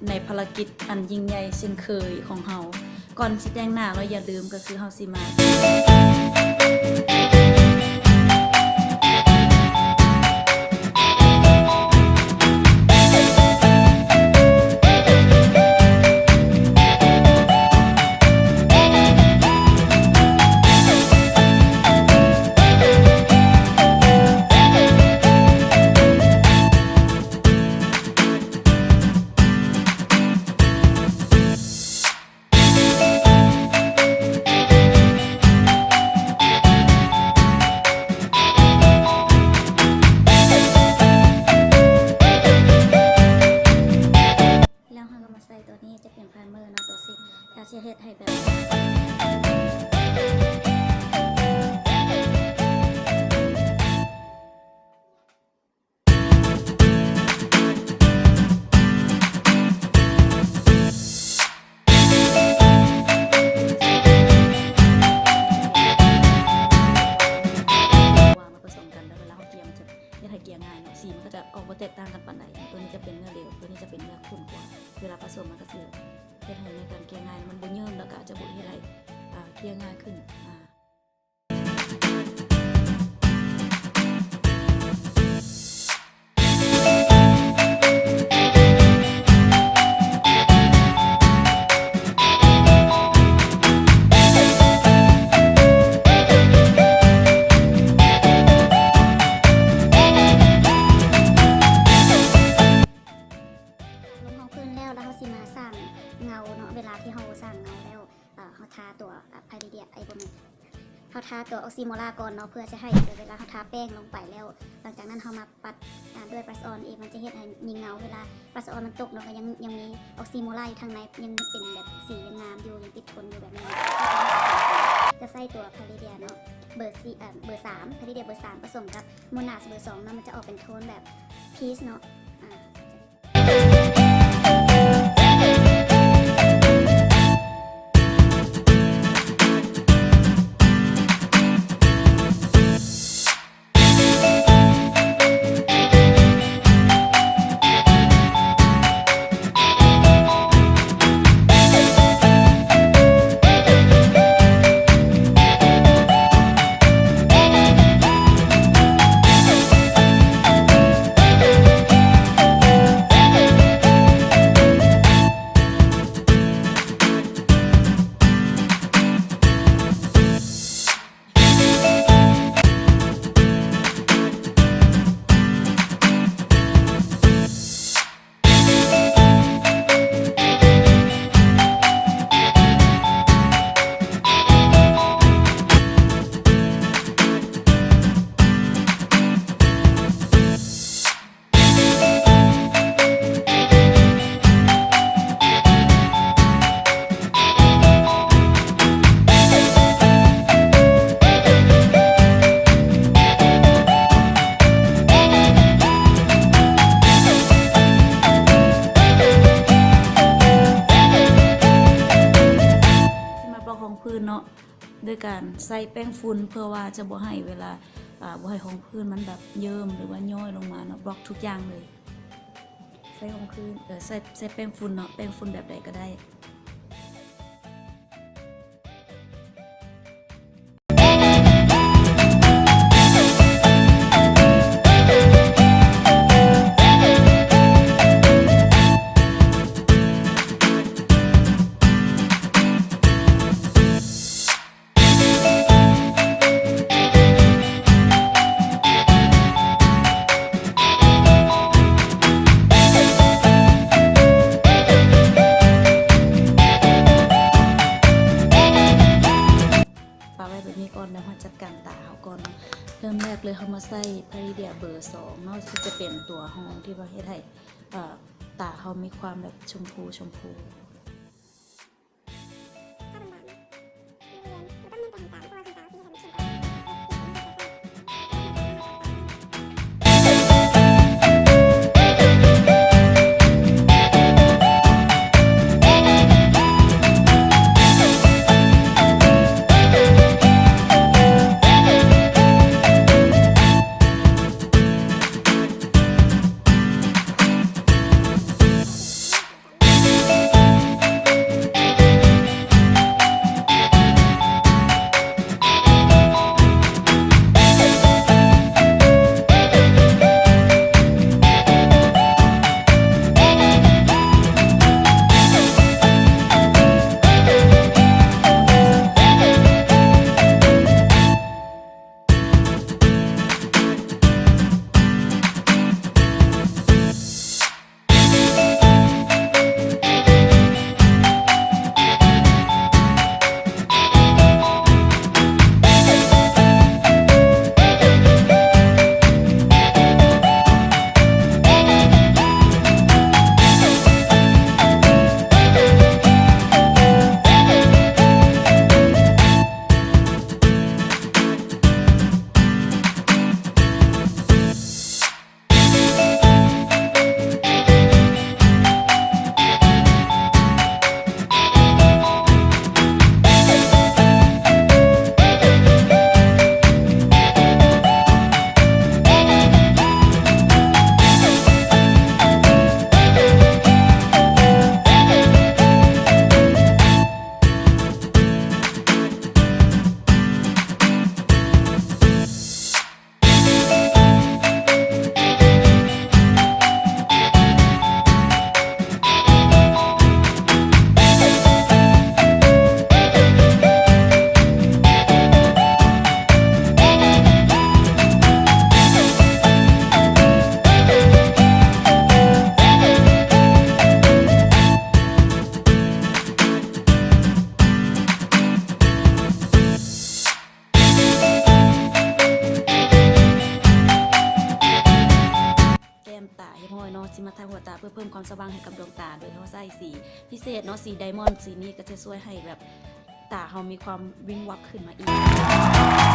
ໃນພາລະກິດອັນຍິ່ງໃຫຍ່ເຊັ່ນເຄີຍຂອງເຮົາ. ກ່ອນຊິແຕ່ງໜ້າເນາະ ຢ່າລືມກໍຄືເຮົາຊິມາ ແລ້ວເຮົາກໍມາໃສ່ຕົວນີ້ ຈະເປັນໄພເມີເນາະ ຕົວສີ ຖ້າຊິເຮັດໃຫ້ແບບ ວາງມາປະສົມກັນ ແລ້ວເວລາເຮົາເກ່ຍ ມັນຈະເຮັດໃຫ້ເກ່ຍງ່າຍເນາະ ສີມັນກໍຈະອອກບໍ່ແຕກຕ່າງກັນປານໃດ. ຕົວນີ້ຈະເປັນເນື້ອເຫຼວ ຕົວນີ້ຈະເປັນເນື້ອຂຸ້ນກວ່າ ເວລາປະສົມມັນກໍຊິເຮັດໃຫ້ໃນການເກ່ຍງ່າຍ ແລ້ວມັນບໍ່ເຍິ້ມ ແລ້ວກໍອາດຈະບໍ່ເຮັດໃຫ້ ອ່າ ເກ່ຍງ່າຍຂຶ້ນ ອ່າ. ລົງຮອງພື້ນແລ້ວ ແລ້ວເຮົາຊິມາສ້າງເງົາເນາະ. ເວລາທີ່ເຮົາສ້າງເງົາແລ້ວ ເຮົາທາຕົວ ອ່າ Pyridea ເອີ ບໍ່ແມ່ນ ເຮົາທາຕົວ Oxymora ກ່ອນເນາະ ເພື່ອຈະໃຫ້ ເວລາເຮົາທາແປ້ງລົງໄປແລ້ວ ຫຼັງຈາກນັ້ນເຮົາມາປັດ ອ່າ ດ້ວຍ brush on ອີກ ມັນຈະເຮັດໃຫ້ຍິງເງົາ ເວລາ brush on ມັນຕົກເນາະ ກໍຍັງ ຍັງມີ Oxymora ຢູ່ທາງໃນ ຍັງເປັນແບບສີຍັງງາມຢູ່ ຍັງຕິດທົນຢູ່ແບບນີ້. ຈະໃຊ້ຕົວ Pyridea ເນາະ ເບີສີ່ ເອີ ເບີສາມ Pyridea ເບີສາມ ປະສົມກັບ Mona's ເບີສອງເນາະ ມັນຈະອອກເປັນໂທນແບບ peach ເນາະ ອ່າ. ມາບລັອກຮອງພື້ນເນາະ ໂດຍການໃຊ້ແປ້ງຝຸ່ນ ເພື່ອວ່າຈະບໍ່ໃຫ້ເວລາ ອ່າ ບໍ່ໃຫ້ຮອງພື້ນມັນແບບເຍິ້ມ ຫຼືວ່າຍ້ອຍລົງມາເນາະ ບລັອກທຸກຢ່າງເລີຍ. ໃຊ້ຮອງພື້ນ ເອີ ໃຊ້ ໃຊ້ແປ້ງຝຸ່ນເນາະ ແປ້ງຝຸ່ນແບບໃດກໍໄດ້. ປະໄວ້ແບບນີ້ກ່ອນ ແລ້ວເຮົາຈັດການຕາເຮົາກ່ອນເນາະ. ເລີ່ມແລກເລີຍ ເຮົາມາໃສ່ Pyridea ເບີສອງເນາະ ທີ່ຈະເປັນຕົວຮອງທີ່ວ່າເຮັດໃຫ້ ເອີ ຕາເຮົາມີຄວາມແບບຊົມພູ ຊົມພູ. ມ ນ້ຳຕາຮຽບຮ້ອຍເນາະ, ຊິມາທາຫົວຕາເພື່ອເພີ່ມຄວາມສະຫວ່າງໃຫ້ກັບດວງຕາ ໂດຍເຮົາໃຊ້ສີພິເສດເນາະ, ສີໄດມອນ. ສີນີ້ກໍຈະຊ່ວຍໃຫ້ແບບຕາເຮົາມີຄວາມວິ້ງວັບຂຶ້ນມາອີກ.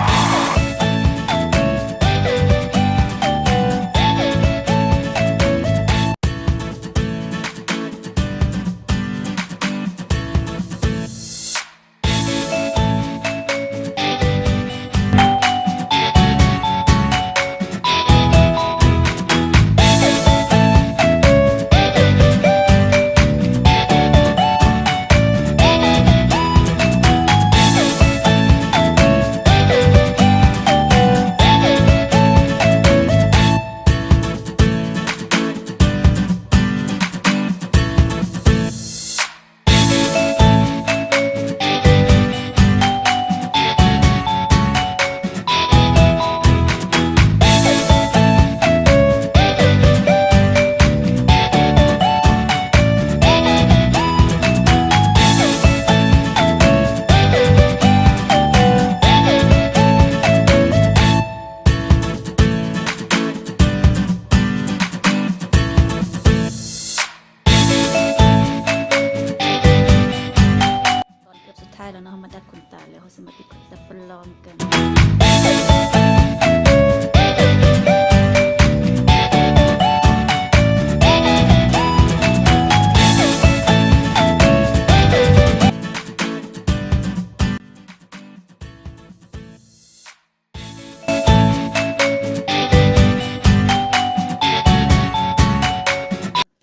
ຕອນເກືອບສຸດທ້າຍແລ້ວເນາະ, ເຮົາມາດັດຂົນຕາແລ້ວ, ເຮົາຊິມາຕິດຂົນຕາປະລອມກັນ.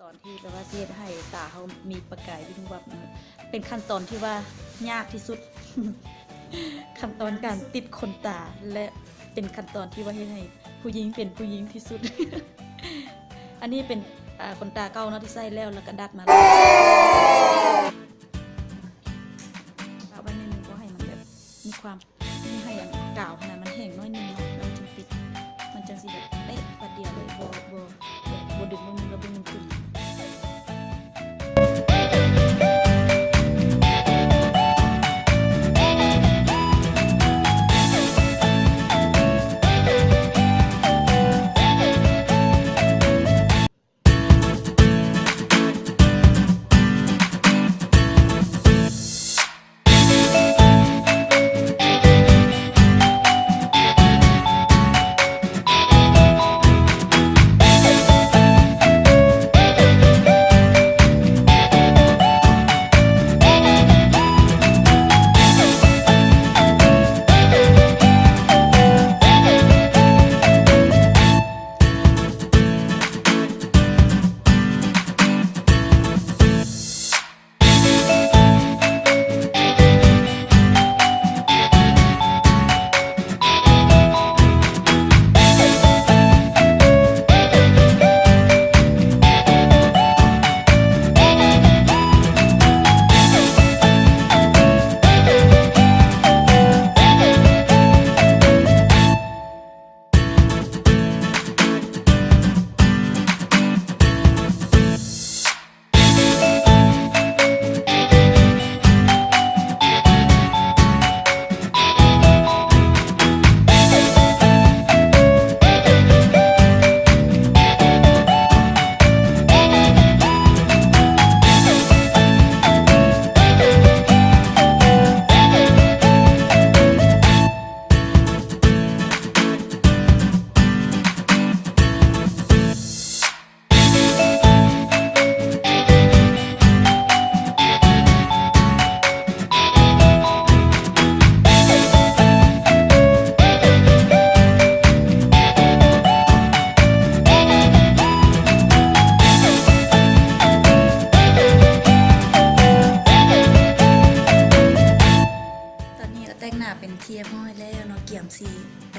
ຕອນທີ່ແບບວ່າຊິເຮັດໃຫ້ຕາເຮົາມີປະກາຍວິ້ງວັບເນາະ, ເປັນຂັ້ນຕອນທີ່ວ່າຍາກທີ່ສຸດ, ຂັ້ນຕອນການຕິດຂົນຕາ ແລະ ເປັນຂັ້ນຕອນທີ່ວ່າເຮັດໃຫ້ຜູ້ຍິງເປັນຜູ້ຍິງທີ່ສຸດ. ອັນນີ້ເປັນ ອາ ຂົນຕາເກົ່າເນາະ ທີ່ໃຊ້ແລ້ວ ແລ້ວກໍດັດມາແລ້ວ. ປະໄວ້ໜ້ອຍໜຶ່ງ ບໍ່ໃຫ້ມັນແບບມີຄວາມ ມີໃຫ້ອັນກາວຫັ້ນນະ ມັນແຫ້ງໜ້ອຍໜຶ່ງເນາະ ແລ້ວມັນຈຶ່ງຕິດ ມັນຈັ່ງຊິແບບເປະບາດດຽວເລີຍ ບໍ່ ບໍ່ ບໍ່ ບໍ່ດຶງເບິ່ງໜຶ່ງແລ້ວເບິ່ງໜຶ່ງຂຶ້ນ. ຕອນນີ້ກໍແຕ່ງໜ້າເປັນທີ່ຮຽບຮ້ອຍແລ້ວເນາະ, ກຽມຊິໄປ